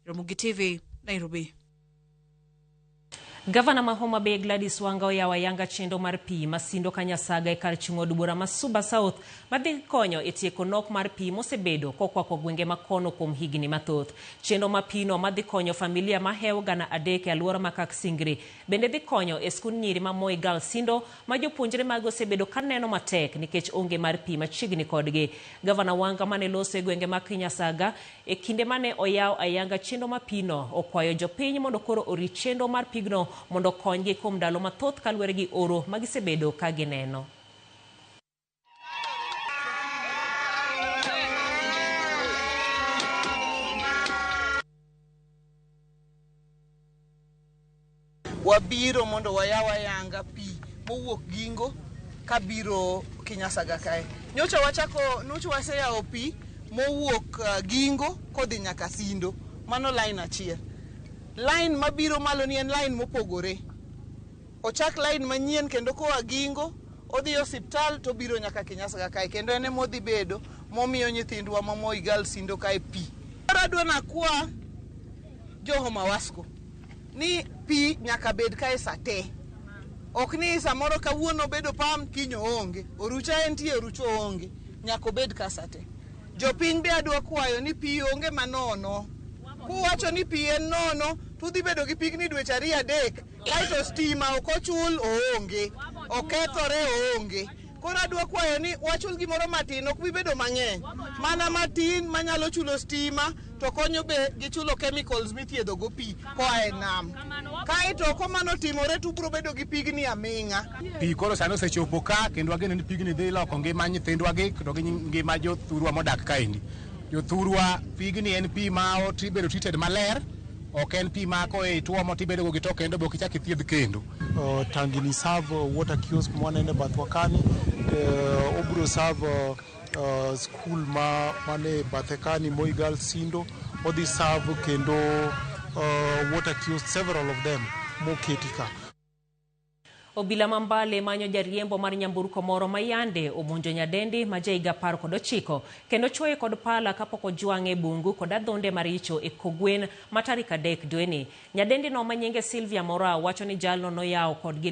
Ramogi TV, Nairobi. Gavana ma Homa Bay Gladys Wanga oyawo ayanga chenro mar pi masindo Kanyasaga e kar chung' od bura ma Suba South madhi konyo e tieko nok mar pi mosebedo kokwako gwenge ma kono kuom higni mathoth. Chenro ma pino madhi konyo familia mahewo 300 e alwora ma Kaksingri bende dhi konyo e skund nyiri ma Moi Girls Sindo ma jopuonjre mage osebedo kaneno matek nikech onge mar pi machiegni kodgi. Gavana Wanga mane loso e gwenge ma Kinyasaga e kinde mane oyaw ayanga chenro ma pino okwayo jopiny mondo koro orit chenro mar pigno mondo okonygi kuom ndalo mathoth kaluwore gi oro ma gisebedo ka gineno. Wabiro mondo wayaw ayanga pi mowuok Gingo kabiro Kinyasaga kae. Nyocha wachako, nyocha waseyawo pi mowuok Gingo kodhi nyaka Sindo. Mano line achiel. Line mabiro malo ni en line mopogore. Ochak line manyien kendo koa Gingo odhi osiptal to obiro nyaka Kinyasaga kae kendo en ema odhi bedo momiyo nyithindwa ma Moi Girls Sindo kae pi. Koro adwa nakwa jo Homa Wasco ni pi nyaka bed kae sa te. Ok ni samoro kawuono obedo pam kiny oonge. Orucha entie orucha oonge. Nyaka obed ka sa te. Jopiny be adwa kwayo ni pi onge manono. Kuwacho ni pi en nono, tudhi bedo gi pigni dweche ariyo adek, kaeto stima ok ochul oonge, okethore oonge. Koro adwa kwayo ni wachul gimoro matin, ok bi bedo mang'eny. Mana matin manyalo chulo stima to konyo be gi chulo chemicals mithiedho go pi koa e nam. Kaeto komano timore to ubiro bedo gi pigni aming'a. Pi koro sani osechopo ka kendo wageno ni pigni dhi loko ngima nyithindwa gi to gi ngima jothurwa modak kaendi. Jothurwa, pigni en pi ma obedo treated maler, ok en pi ma koa ituomo tibedo go gi to kendo be ok ichak ithiedh kendo. Tangini serve water kiosk mwanene bathwa kani, obiro serve school ma mane bathe kani Moi Girls Sindo, odhi serve kendo water kiosk, several of them moketi ka. Obila ma Mbale manyo jariembo mar nyamburko moro ma yande omonjo nyadendi ma jahiga 19 kendo chuoye kod pala kapok ojwang'e e bungu kod adhonde maricho e Kogwen ma tarik 3 dweni. Nyadendi no ma nyinge Sylvia Mora wacho ni jalno noyawo kodgi